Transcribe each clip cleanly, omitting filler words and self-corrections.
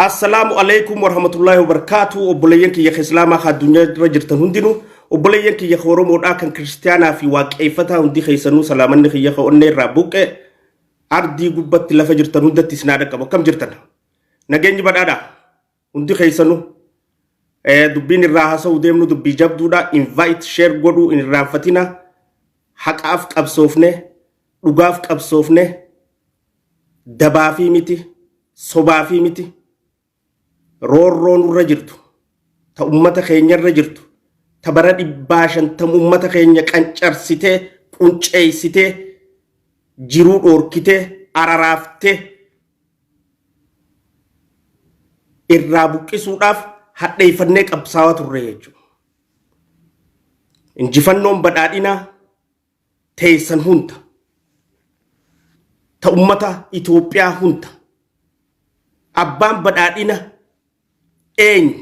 Assalaamu alaikum warahmatullaahi wabarakaatu. Obboleeyyan kiyya kan Islaamaa kan addunyaa irra jirtan hundinuu, obboleeyyan kiyya kan Oromoodhaa, kan Kiristiyaanaa fi Waaqeeffataa hundi keessanuu, salaamanni kiyya kan onnee irraa buqqe ardii gubbatti lafa jirtan hundatti isin haa dhaqqabu. Akkam jirtan? Nageenyi badhaadha hundi keessanuu. Dubbiin irraa haasa'uu deemnu dubbii jabduudha. Invite, share godhuu hin irraanfatina. Haqaaf qabsoofne, dhugaaf qabsoofne, dabaafii miti, sobaafii miti. Roorroo nurra jirtu, ta ummata keenyarra jirtu, ta bara 150 ummata keenya qancarsitee, qunceessitee, jiruu dhoorkitee, araraaftee irraa buqqisuudhaaf hadheeffannee qabsaawaa turre jechuudha. Injifannoon badhaadhinaa teessan hunda, ta ummata Itoophiyaa hunda. Abbaan badhaadhina eenyu?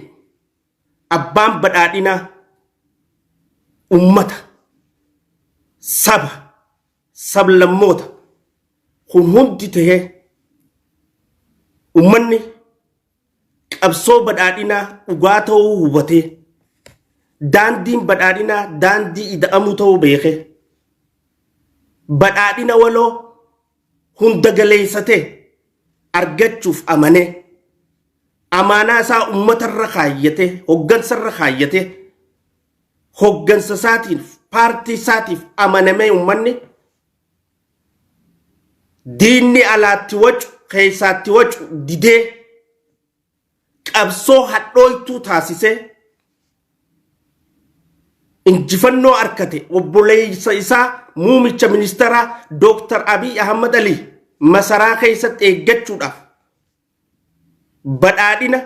Abbaan badhaadhinaa ummata, saba, sablammoota. Kun hundi tahee ummanni qabsoo badhaadhinaa dhugaa ta'uu hubatee, daandiin badhaadhinaa daandii ida'amuu ta'uu beekee, badhaadhina waloo hunda galeessatee argachuuf amanee, amaanaa isaa uummatarra kaayyatee, hoggansarra kaayyatee, hoggansa isaatiif, paartii isaatiif amanamee, uummanni diinni alaatti wacu keessaatti wacu didee qabsoo hadhooytuu taasisee injifannoo arkate. Obboleessa isaa muumicha ministeeraa Dooktar Abiy Ahmad Ali masaraa keessatti eeggachuudhaaf badhaadhina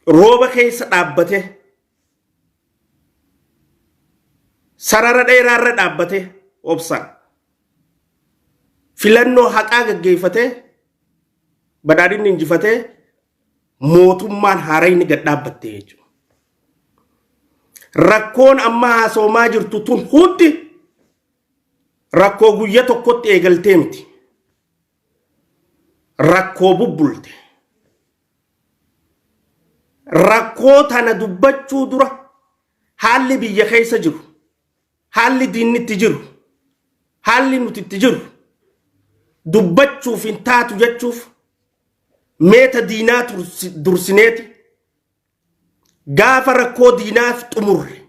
rooba keessa dhaabbate, sarara dheeraarra dhaabbate, obsaan filannoo haqaa gaggeeffatee, badhaadhinni injifatee, mootummaan haarayni gad dhaabbatte jechuudha. Rakkoon amma haasoomaa jirtu tun hundi rakkoo guyya tokkotti eegaltee miti. Rakkoo bubbulte. Rakkoo tana dubbachuu dura haalli biyya keessa jiru, haalli diinni itti jiru, haalli nuti itti jiru dubbachuuf hin taatu jechuuf meeta diinaa dursineeti gaafa rakkoo diinaaf xumurre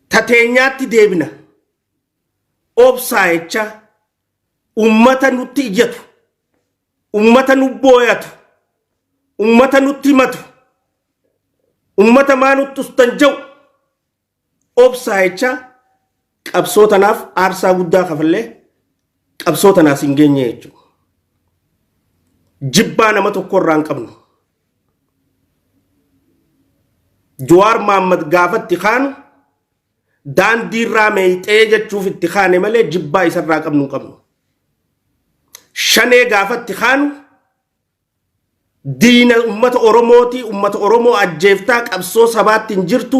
tateenyaatti deebina. Obsaa jecha ummata nutti iyyatu, ummata nu booyatu, ummata nutti himatu, ummata maa nutti ustan jedhu obsaa jecha qabsoo tanaaf aarsaa guddaa kafallee qabsoo tanaas hin geenye jechuudha. Jibbaa nama tokko irraa hin qabnu. Jawaar Mahaammad gaafatti kaanu daandiirraa meeyxee jechuuf itti kaane malee jibbaa isarraa qabnu hin qabnu. Shanee gaafatti kaanu diina ummata Oromooti, ummata Oromoo ajjeeftaa, qabsoo sabaatti hin jirtu,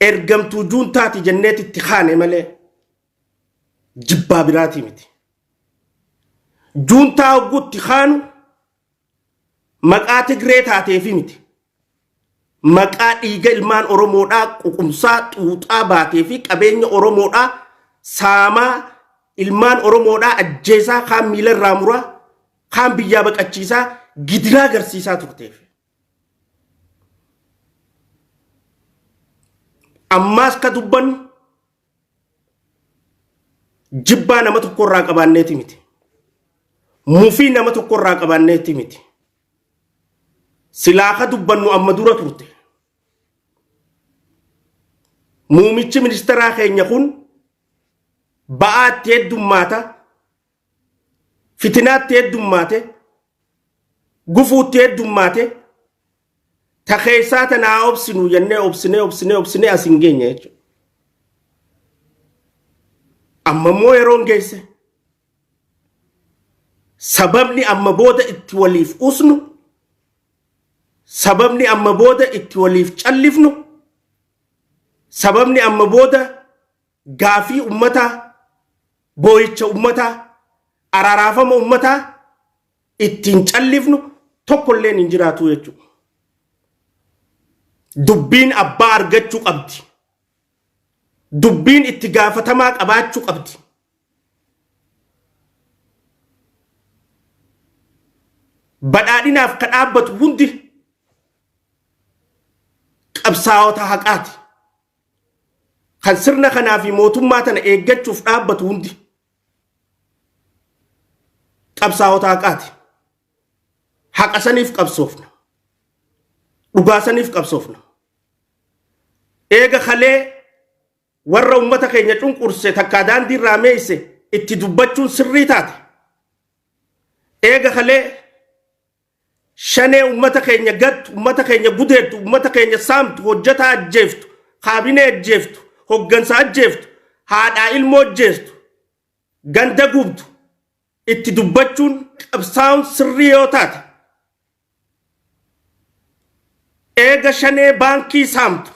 ergamtuu juuntaati jenneeti itti kaane malee jibbaa biraatii miti. Juuntaa hogguutti kaanu maqaa Tigree taateefi miti. Maqaa dhiiga ilmaan Oromoodhaa ququmsaa xuuxaa baatee fi qabeenya Oromoodhaa saamaa, ilmaan Oromoodhaa ajjeesaa, kaan miila irraa muraa, kaan biyyaa baqachiisaa, gidiraa agarsiisaa turteef. Ammaas ka dubbannu jibbaa nama tokko irraa qabaanneeti miti. Mufii nama tokko irraa qabaanneeti miti. Silaa ka dubbannu amma dura turte. Muumichi ministeeraa keenya kun ba'aatti heddummaata, fitinaatti heddummaate, gufuutti heddummaate, ta keessaa tanaa obsinu jennee obsinee obsinee obsinee as hin geenye jechuudha. Amma immoo yeroon geesse. Sababni amma booda itti waliif usnu, sababni amma booda itti waliif callifnu, sababni amma booda gaafii ummataa, boo'icha ummataa, araaraafama ummataa ittiin callifnu tokkolleen hin jiraatu jechuudha. Dubbiin abbaa argachuu qabdi. Dubbiin itti gaafatamaa qabaachuu qabdi. Badhaadhinaaf ka dhaabbatu hundi qabsaa'ota haqaati. Kan sirna kanaa fi mootummaa tana eeggachuuf dhaabbatu hundi qabsaa'ota haqaati. Haqa saniif qabsoofna. Dhugaa saniif qabsoofna. Eega kalee warra ummata keenya cunqurse takkaa daandii irraa meeyse itti dubbachuun sirrii taate. Eega kalee shanee ummata keenya gattu, ummata keenya gudeeddu, ummata keenya saamtu, hojjetaa ajjeeftu, kaabinee ajjeeftu, hoggansa ajjeeftu, haadhaa ilmoo ajjeestu, ganda gubdu itti dubbachuun qabsaa'uun sirrii yoo taate. Eega shanee baankii saamtu,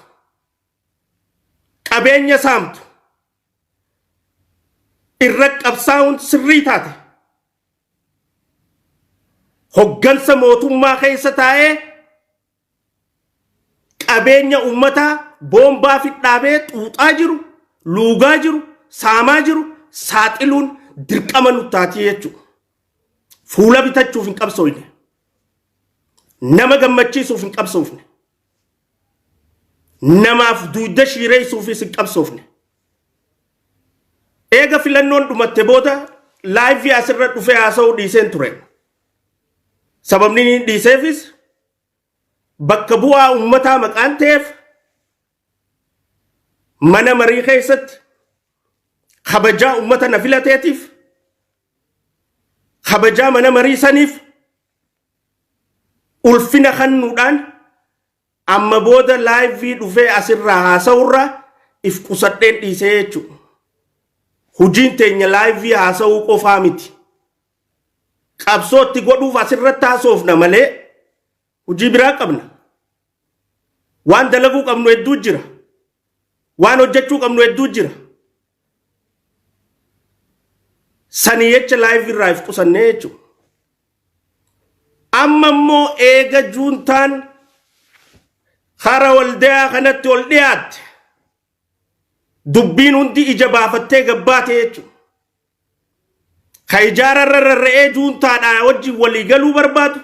qabeenya saamtu irra qabsaa'uun sirrii taate. Hoggansa mootummaa keessa taa'ee qabeenya uummataa boombaa fidhaabee xuuxaa jiru, luugaa jiru, saamaa jiru saaxiluun dirqama nuttaatii jechuudha. Fuula bitachuuf hin qabsoofne. Nama gammachiisuuf hin qabsoofne. Namaaf dugda shiireessuufis hin qabsoofne. Eega filannoon dhumatte booda laayivii asirra dhufee haasa'uu dhiiseen ture. Sababni inni dhiiseefis bakka bu'aa uummataa maqaan ta'eef mana marii keessatti kabajaa uummata na filateetiif kabajaa mana marii saniif ulfina kennuudhaan amma booda laayivii dhufee asirraa haasa'urraa if qusadheen dhiisee jechuudha. Hojiin teenya laayivii haasa'uu qofaa miti. Qabsootti godhuuf asirratti haasofna malee hojii biraa qabna. Waan dalaguu qabnu hedduu jira. Waan hojjechuu qabnu hedduu jira. Sanii jecha laayivii irraa if qusannee jechuudha. Amma immoo eega juuntaan kara waldayaa kanatti ol dhiyaatte dubbiin hundi ija baafattee gabbaate jechuudha. Ka ijaararra rarra'ee juuntaadhaa wajjin walii galuu barbaadu,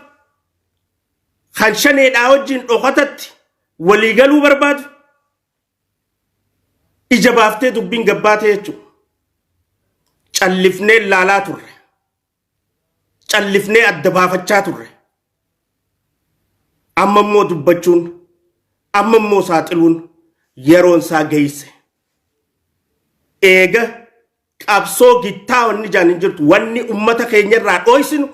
kan shaneedhaa wajjin dhokatatti walii galuu barbaadu, ija baaftee dubbiin gabbaate jechuudha. Callifnee laalaa turre. Callifnee adda baafachaa turre. Amma immoo dubbachuun, amma immoo saaxiluun yeroon isaa geesse. Eega qabsoo gittaa wanni jaan hin jirtu wanni ummata keenya irraa dhooysinu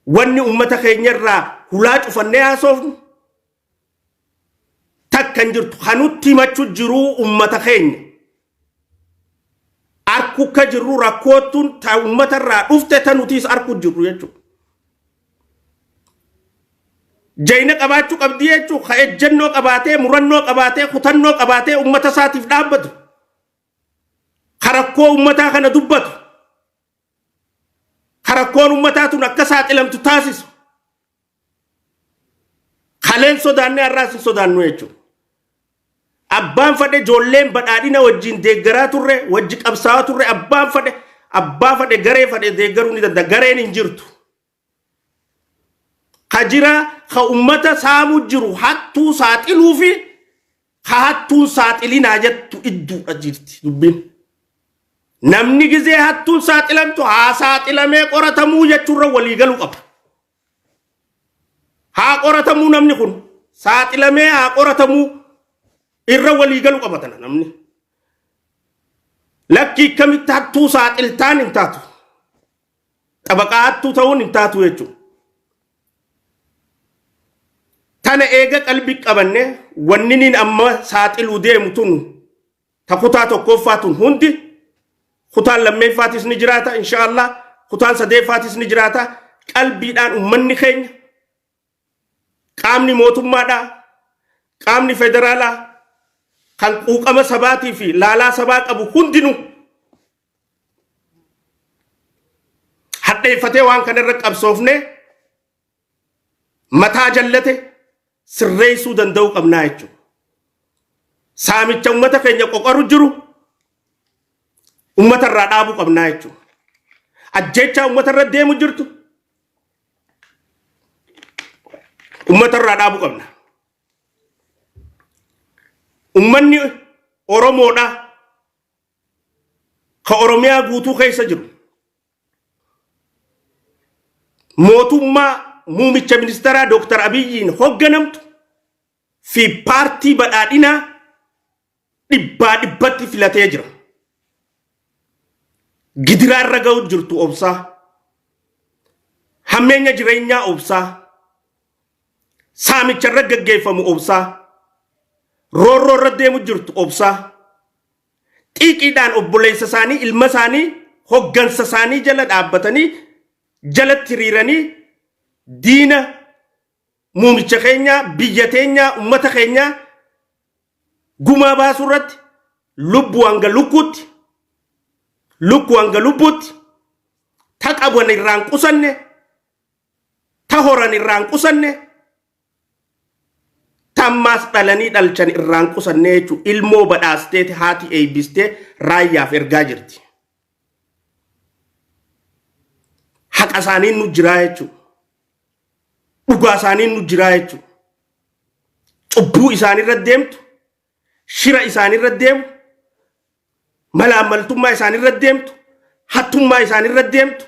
wanni ummata keenya irraa hulaa cufannee haasofnu takka hin jirtu kanutti himachuu jiruu ummata keenya arku ka jirru rakkoottuun ta ummata irraa dhufte ta nutiis arku jirru jechuudha. Jayina qabaachuu qabdi jechuun ka ejjennoo qabaatee murannoo qabaatee kutannoo qabaatee ummata isaatiif dhaabbatu. Ka rakkoo ummataa kana dubbatu. Ka rakkoon ummataa tun akka saaxilamtu taasisu. Kaleen sodaannee har'aas hin sodaannu jechuudha. Abbaan fadhe ijoolleen badhaadhina wajjin deeggaraa turre, wajji qabsaa'aa turre, abbaan fadhe abbaa fadhe garee fadhe deeggaruu ni danda'a. Gareen hin jirtu. Ka jira ka ummata saamu jiru hattuu saaxiluu fi ka hattuun saaxilinaa jettu idduudha jirti dubbiin. Namni gizee hattuun saaxilamtu haa saaxilamee qoratamuu jechuurra walii galuu qaba. Haa qoratamuu namni kun saaxilamee haa qoratamuu irra walii galuu qaba tana namni. Lakkii kamitti hattuu saaxiltaan hin taatu. Xabaqaa hattuu ta'uun hin taatu jechuudha. Tana eega qalbii qabanne wanni niin amma saaxiluu deemu tun ta kutaa tokkoffaa tun hundi kutaan lammeeffaatis ni jiraata insha Allah kutaan sadeeffaatis ni jiraata qalbiidhaan ummanni keenya qaamni mootummaadhaa qaamni federaalaa kan quuqama sabaatii fi laalaa sabaa qabu hundinuu. Hadheeffatee waan kana irra qabsoofne mataa jallate sirreessuu danda'uu qabnaa jechuudha. Saamicha uummata keenya qoqoru jiru uummata irraa dhaabuu qabnaa jechuudha. Ajjeechaa uummata irra deemu jirtu uummata irraa dhaabuu qabna. Uummanni Oromoodha ka Oromiyaa guutuu keessa jiru mootummaa muumicha ministeeraa Dooktar Abiyyiin hoogganamtu fi paartii badhaadhinaa dhibbaa dhibbatti filatee jira. Gidiraa irra ga'u jirtu obsaa. Hammeenya jireenyaa obsaa. Saamicha irra gaggeeffamu obsaa. Roorroo irra deemu jirtu obsaa. Xiiqiidhaan obboleessa isaanii ilma isaanii hoggansa isaanii jala dhaabbatanii jalatti hiriiranii diina muumicha keenyaa biyya teenyaa ummata keenyaa gumaa baasuu irratti lubbuu hanga lukkuutti lukkuu hanga lubbuutti ta qaban irraan qusanne ta horan irraan qusanne tammaas dhalanii dhalchan irraan qusanne jechuun ilmoo badhaasteeti haati eebbistee raayyaaf ergaa jirti. Haqa isaaniin nu jiraa jechuudha. Dhugaa isaaniin nu jiraa jechuudha. Cubbuu isaanirra deemtu, shira isaanirra deemu, malaammaltummaa isaanirra deemtu, hattummaa isaanirra deemtu,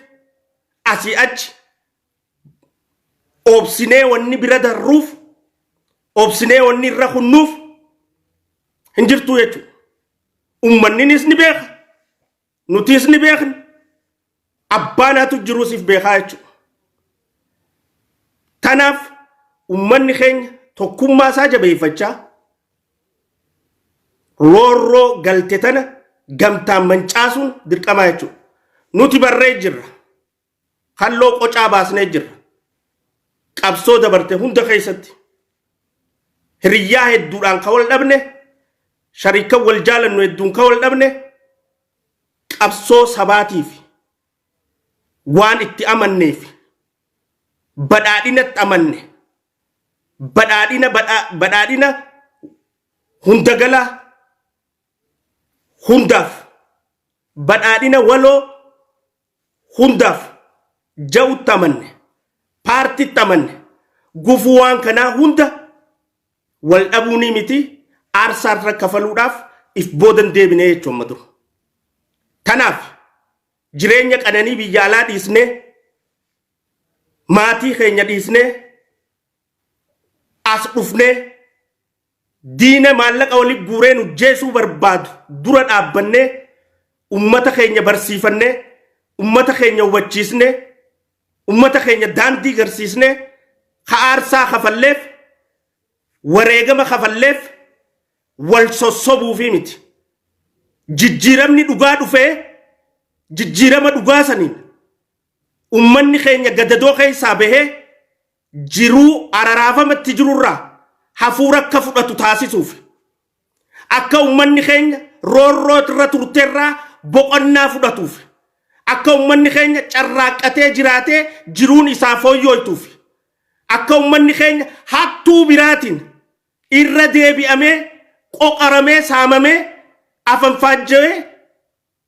asii achi obsinee wanni bira darruuf, obsinee wanni irra kunnuuf hin jirtu jechuudha. Uummanninis ni beeka, nutis ni beekna, abbaan hatu jiruus if beekaa jechuudha. Tanaaf uummanni keenya tokkummaa isaa jabeeffachaa roorroo galte tana gamtaan mancaasuun dirqamaa jechuudha. Nuti barree jirra. Halloo qocaa baasnee jirra. Qabsoo dabarte hunda keessatti hiriyyaa hedduudhaan ka wal dhabne, shariikan wal jaalannu hedduun ka wal dhabne, qabsoo sabaatiif waan itti amanneef badhaadhinatti amanne, badhaadhina badhaadhina hundagalaa hundaaf, badhaadhina waloo hundaaf ja'utti amanne, paartitti amanne, gufuu waan kanaa hunda wal dhabuunii miti aarsaa irra kafaluudhaaf if boodan deebinee jechuun amma dura. Tanaaf jireenya qananii biyya alaa dhiisnee, maatii keenya dhiisnee as dhufnee diina maallaqa wali guuree nu jeesuu barbaadu dura dhaabbannee, ummata keenya barsiifannee, ummata keenya hubachiisnee, ummata keenya daandii garsiisnee, ka aarsaa kafalleef, wareegama kafalleef wal sossobuufii miti. Jijjiiramni dhugaa dhufee jijjiirama dhugaa saniin ummanni keenya gadadoo keessaa bahee jiruu araraafamatti jirurraa hafuura akka fudhatu taasisuuf, akka ummanni keenya roorroo irra turteerraa boqonnaa fudhatuuf, akka ummanni keenya carraaqqatee jiraatee jiruun isaa fooyyooytuuf, akka ummanni keenya hattuu biraatiin irra deebi'amee qoqaramee saamamee afanfaajja'ee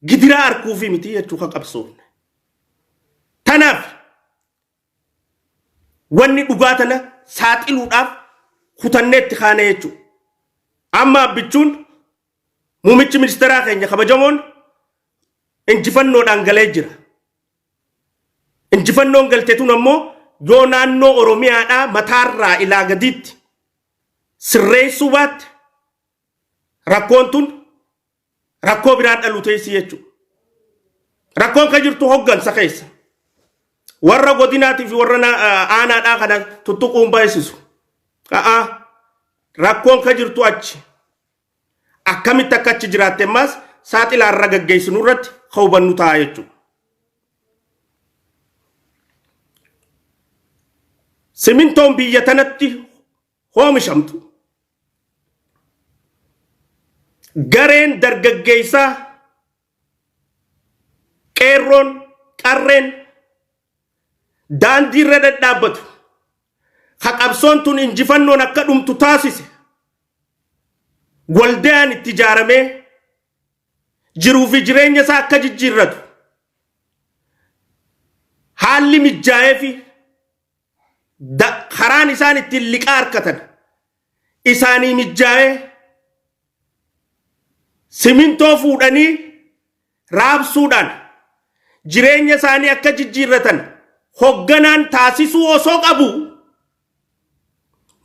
gidiraa arguufi miti jechuu kan qabsoofne. Tanaaf wanni dhugaa tana saaxiluudhaaf kutannee itti kaane jechuudha. Amma abbichuun muummichi ministeeraa keenya kabajamoon injifannoodhaan galee jira. Injifannoon galte tun ammoo yoo naannoo Oromiyaadhaa mataarraa ilaa gadiitti sirreessuu baatte rakkoon tun rakkoo biraa dhalu teessi jechuudha. Rakkoon kan jirtu hoggansa keessa. Warra godinaatii fi warra aanaadhaa kana tuttuquun baay'isisu. A'aa, rakkoon kan jirtu achi. Akkamitti akka achi jiraatte ammaas saaxilaa irra gaggeessinu irratti kan hubannu ta'a jechuudha. Simintoon biyya tanatti oomishamtu gareen dargaggeessaa qeerroon qarreen Daandii irra dhadhaabbatu. Ka qabsoon tun injifannoon akka dhumtu taasise. Waldayaan itti ijaaramee jiruu fi jireenya isaa akka jijjiirratu haalli mijjaa'ee fi karaan isaan ittiin liqaa argatan isaanii mijjaa'ee simintoo fuudhanii raabsuudhaan jireenya isaanii akka jijjiirratan hogganaan taasisuu osoo qabu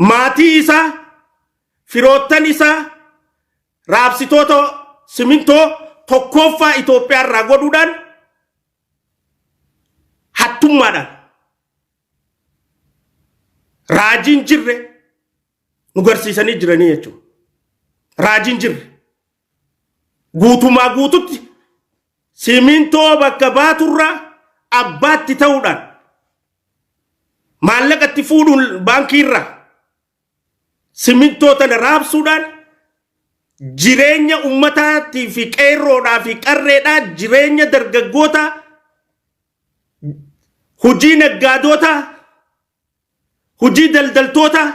maatii isaa firoottan isaa raabsitoota simintoo tokkooffaa Itoophiyaa irraa godhuudhaan hattummaadhaan raajiin jirre nu garsiisanii jiranii jechuudha. Raajiin jirre guutumaa guututti simintoo bakka baaturraa abbaatti ta'uudhaan maallaqatti fuudhuun baankiirraa simintoo tana raabsuudhaan jireenya ummataatii fi qeerroodhaa fi qarreedhaa jireenya dargaggootaa hojii naggaadootaa hojii daldaltootaa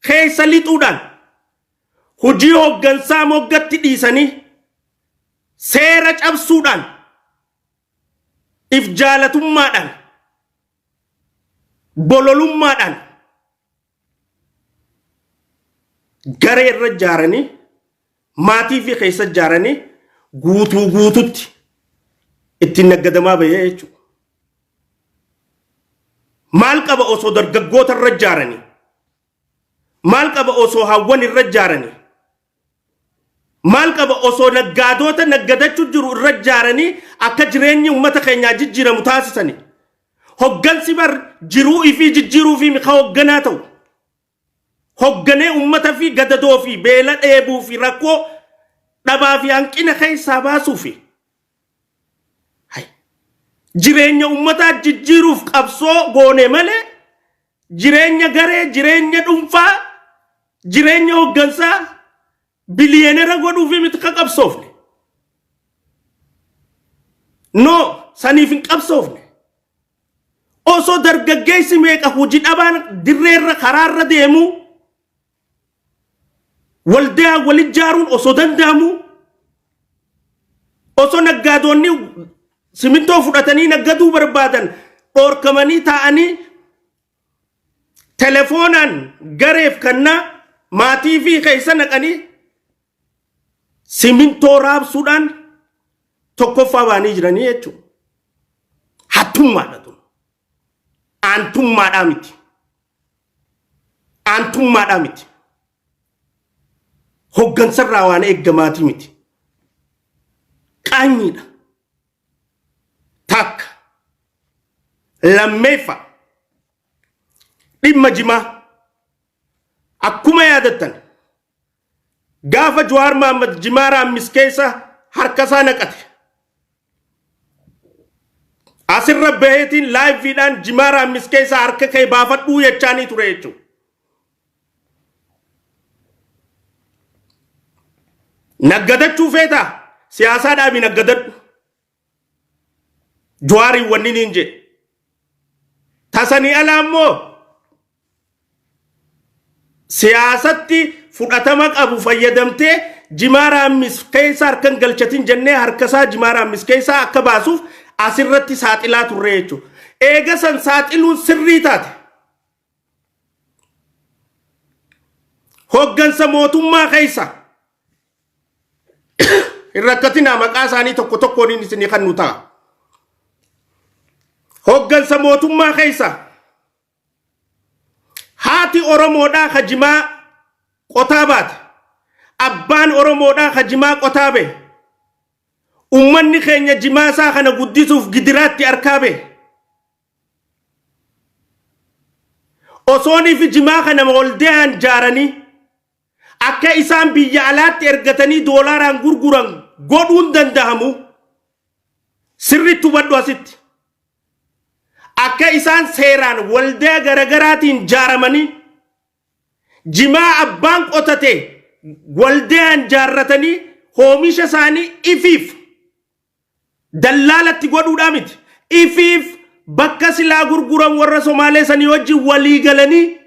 keessa lixuudhaan hojii hooggansaa moggatti dhiisanii seera cabsuudhaan if jaalatummaadhaan bololummaadhaan garee irra ijaaranii maatii fi keessa ijaaranii guutuu guututti ittiin naggadamaa bahee jechuudha. Maal qaba osoo dargaggoota irra ijaaranii? Maal qaba osoo hawwan irra ijaaranii? Maal qaba osoo naggaadoota naggadachuu jiru irra ijaaranii akka jireenyi uummata keenyaa jijjiiramu taasisanii? Hoggansi bar jiruu ifii jijjiiruu fi ka hogganaa ta'u. Hogganee uummata fi gadadoo fi beela dheebuu fi rakkoo dhabaa fi hanqina keessaa baasuu fi jireenya uummataa jijjiiruuf qabsoo goone malee jireenya garee, jireenya dhuunfaa, jireenya hoggansaa biliyeenera godhuufi miti ka qabsoofne. No, saniif hin qabsoofne. Osoo dargaggeessi meeqa hojii dhabaan dirreerra karaarra deemu waldaa wal ijaaruun osoo danda'amu osoo naggaadoonni simintoo fudhatanii naggaduu barbaadan dhoorkamanii taa'anii telefoonaan gareef kannaa maatii fi keessa naqanii simintoo raabsuudhaan tokkoffaa baanii jiranii jechuudha. Hattummaadha tun. Aantummaadhaa miti. Aantummaadhaa miti. Hoggansarraa waan eeggamaatii miti. Qaanyiidha. Takka. Lammeeffa. Dhimma jimaa. Akkuma yaadattan gaafa Jawaar Mahaammad jimaa raammis keessa harkasaa naqate. Asirra baheetiin laayivviidhaan jimaa raammis keessa harka kee baafadhuu jechaanii ture jechuudha. Naggadachuu feetaa? Siyaasaa dhaabi naggadadhu. Jawaariin wanni niin jedhe. Tasanii alaa immoo siyaasatti fudhatama qabu fayyadamtee jimaa raammis keessa harka hin galchatin jennee harkasaa jimaa raammis keessaa akka baasuuf asirratti saaxilaa turre jechuudha. Eega san saaxiluun sirrii taate. Hoggansa mootummaa keessa hin rakkatinaa maqaa isaanii tokko tokkoon inni isinii kan nu ta'a. Hoggansa mootummaa keessa haati Oromoodhaa ka jimaa qotaa baate abbaan Oromoodhaa ka jimaa qotaa bahe ummanni keenya jimaa isaa kana guddisuuf gidiraatti arkaa bahe osoonii fi jimaa kana waldayaan jaaranii akka isaan biyya alaatti ergatanii doolaaraan gurguran godhuun dandahamu sirriitti hubadhu asitti. Akka isaan seeraan waldaa garagaraatiin jaaramanii jimaa abbaan qotate waldayaan jaarratanii oomisha isaanii ifiif dallaalatti godhuudhaa miti. Ifiif bakka silaa gurguran warra Somaalee sanii wajjin walii galanii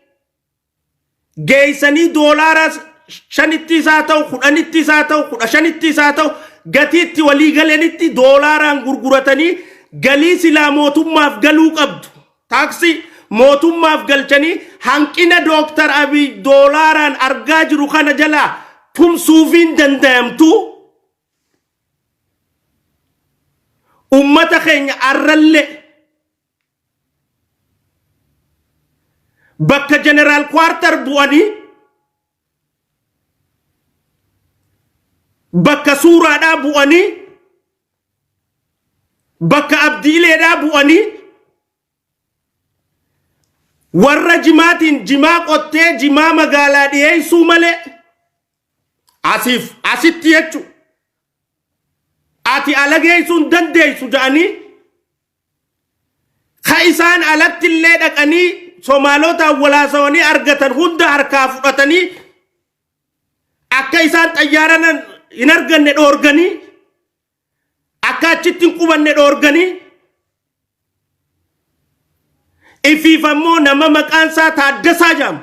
geessanii doolaara 5tti isaa ta'u, 10tti isaa ta'u, 15tti isaa ta'u, gatiitti walii galanitti doolaaraan gurguratanii galii silaa mootummaaf galuu qabdu taaksii mootummaaf galchanii hanqina Dooktar Abiy doolaaraan argaa jiru kana jalaa tumsuufiin danda'amtu. Ummata keenya arrallee bakka jeneraal Kuwaartar bu'anii, bakka suuraadhaa bu'anii, bakka abdiileedhaa bu'anii, warra jimaatiin jimaa qottee jimaa magaalaa dhiyeessuu malee asiif asitti jechu ati ala geessuu hin dandeessu jedhanii, ka isaan alatti illee dhaqanii Somaalotaan walaasawanii argatan hunda harkaa fudhatanii, akka isaan xayyaara hin arganne dhoorganii, akka achitti hin qubanne dhoorganii, ifiif ammoo nama maqaan isaa Taaddasaa jedhamu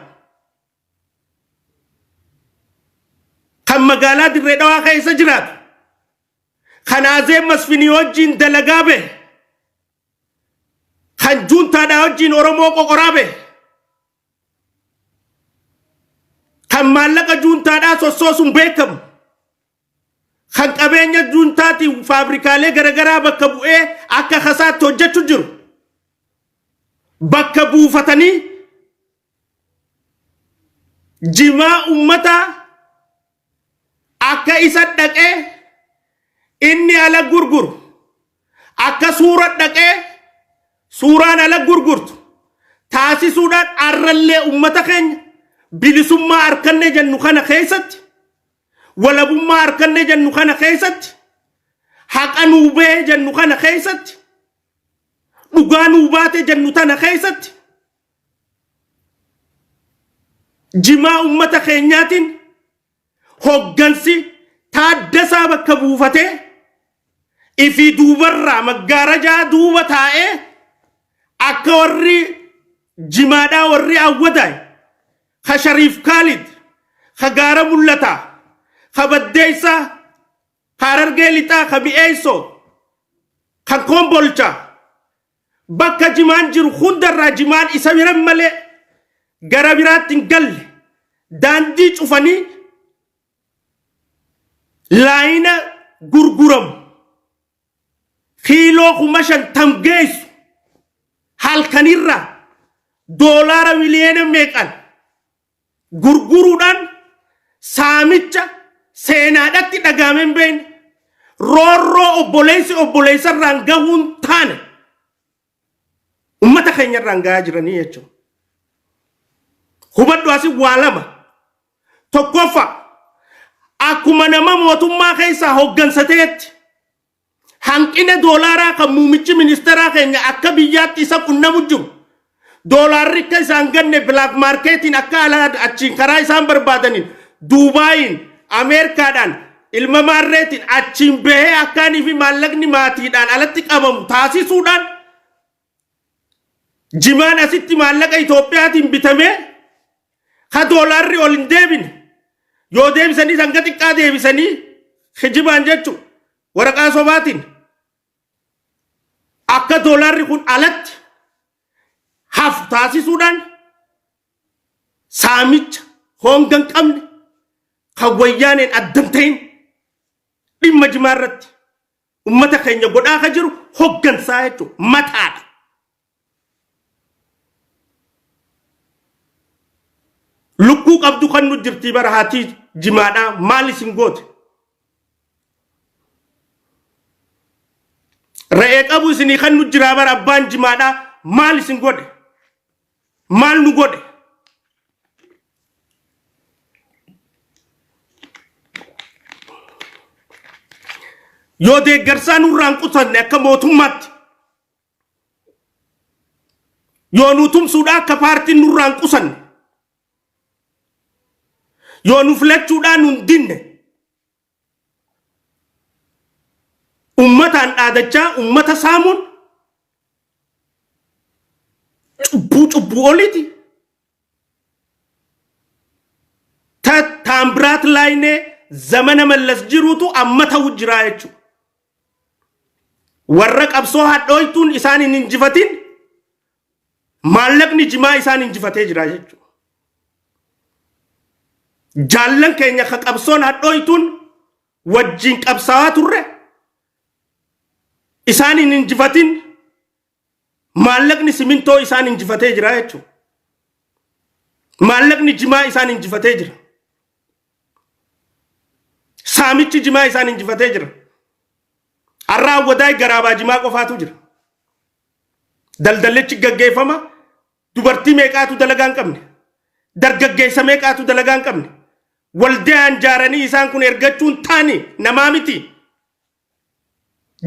kan magaalaa Dirree Dhawaa keessa jiraatu, kan Azeeb Masfinii wajjin dalagaa bahe, kan juuntaadhaa wajjin Oromoo qoqoraa bahe, kan maallaqa juuntaadhaa sossoosuun beekamu, kan qabeenya juuntaatiin faabrikaalee garaagaraa bakka bu'ee akka kasaatti hojjechuu jiru bakka buufatanii jimaa ummataa akka isa dhaqee inni ala gurguru, akka suura dhaqee suuraan ala gurgurtu taasisuudhaan, arrallee ummata keenya bilisummaa harkanne jennu kana keessatti, walabummaa harkanne jennu kana keessatti, haqa nuu bahee jennu kana keessatti, dhugaa nuu baate jennu tana keessatti, jimaa ummata keenyaatiin hoggansi Taaddasaa bakka buufatee ifii duubarraa maggaarajaa duuba taa'ee akka warri jimaadhaa, warri Awwadaay, ka Shariif Kaalid, ka Gaara Mul'ataa, ka Baddeessaa, ka Harargee Lixaa, ka Mi'eessoo, kan Koombolchaa, bakka jimaan jiru hundarraa jimaan isa biran malee gara biraatti hin galle daandii cufanii laayina gurguramu kiiloo 50,000 geessu halkanirraa doolaara miliyoona meeqan gurguruudhaan saamicha seenaadhatti dhagaamee hin beekne, roorroo obboleessi obboleessarraan gahuun taane ummata keenyarraan gahaa jiranii jechuudha. Hubadhu, asii waa lama. Tokkoffaa, akkuma nama mootummaa keessaa hooggansateetti hanqina doolaaraa kan muummichi ministeeraa keenya akka biyyaatti isa qunnamu jiru, doolaarri akka isaan ganne black marketiin akka alaa achiin karaa isaan barbaadaniin Duubaayiin, Ameerikaadhaan, ilma maarreetiin achiin bahee akkaanii fi maallaqni maatiidhaan alatti qabamu taasisuudhaan, jimaan asitti maallaqa Itoophiyaatiin bitamee ka doolaarri ol hin deebine, yoo deebisanii hanga xiqqaa deebisanii kijibaan jechu waraqaa sobaatiin akka doolaarri kun alatti hafu taasisuudhaan saamicha honga hin qabne kan Wayyaaneen addan ta'in dhimma jimaa irratti ummata keenya godhaa ka jiru hoggansaa jechuudha, mataadha. Lukkuu qabdu kan nu jirtii bara haatii jimaadhaa maal isin goote? Re'ee qabu isinii kan nu jiraa bara abbaan jimaadhaa maal isin godhe? Maal nu godhe? Yoo deeggarsaa nurraan qusanne akka mootummaatti, yoo nu tumsuudha akka paartiin nurraan qusanne, yoo nu filachuudhaa nun dinne, ummataan dhaadachaa ummata saamuun Cubbuu cubbuu oliiti. Ta Taambiraat Laayinee zamana Mallas jiruutu amma ta'u jiraa jechuudha. Warra qabsoo hadhooytuun isaan hin injifatin maallaqni jimaa isaan injifatee jira jechuudha. Jaallan keenya ka qabsoon hadhooytuun wajjin qabsaawaa turre isaan hin injifatin maallaqni simintoo isaan injifatee jira jechuudha. Maallaqni jimaa isaan injifatee jira. Saamichi jimaa isaan injifatee jira. Har'a Awwadaay garaabaa jimaa qofaatu jira. Daldallichi gaggeeffama. Dubartii meeqaatu dalagaa hin qabne. Dargaggeessa meeqaatu dalagaa hin qabne. Waldaan jaaranii isaan kun ergachuun taani namaa miti.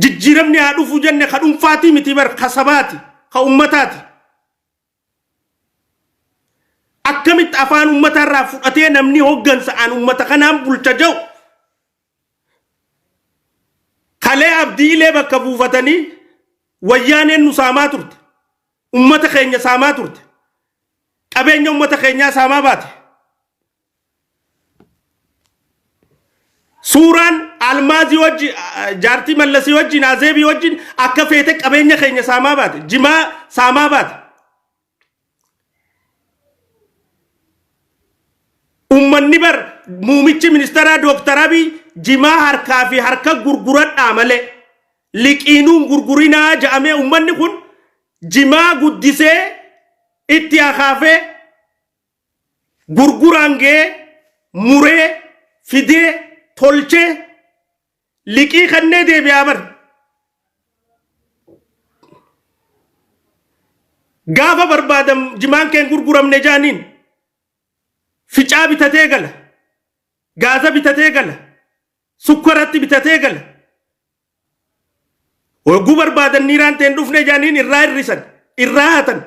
Jijjiiramni haa dhufu jenne ka dhuunfaatii miti bar ka sabaati ka ummataati. Akkamitti afaan ummataarraa fudhatee namni hoggansa aan ummata kanaan bulcha jedhu kalee Abdii Ilee bakka buufatanii wayyaaneen nu saamaa turte. Ummata keenya saamaa turte. Qabeenya ummata keenyaa saamaa baate. Suuraan Almaazii wajji jaartii Mallasii wajjin Azeebii wajjin akka feete qabeenya keenya saamaa baate. Jimaa saamaa baate. Ummanni bar muumichi ministeeraa Dooktar Abiy jimaa harkaa fi harka gurguradhaa malee liqiinuun gurgurinaa ja'amee ummanni kun jimaa guddisee itti akaafee gurguraan ga'ee muree fidee tolchee liqii kannee deebi'aa bar. Gaafa barbaadan jimaan keen gurguramne jaaniin ficaa bitatee gala. Gaaza bitatee gala. Sukkaratti bitatee gala. Hogguu barbaadan niiraan teen dhufne jaaniin irraa hir'isan, irraa hatan.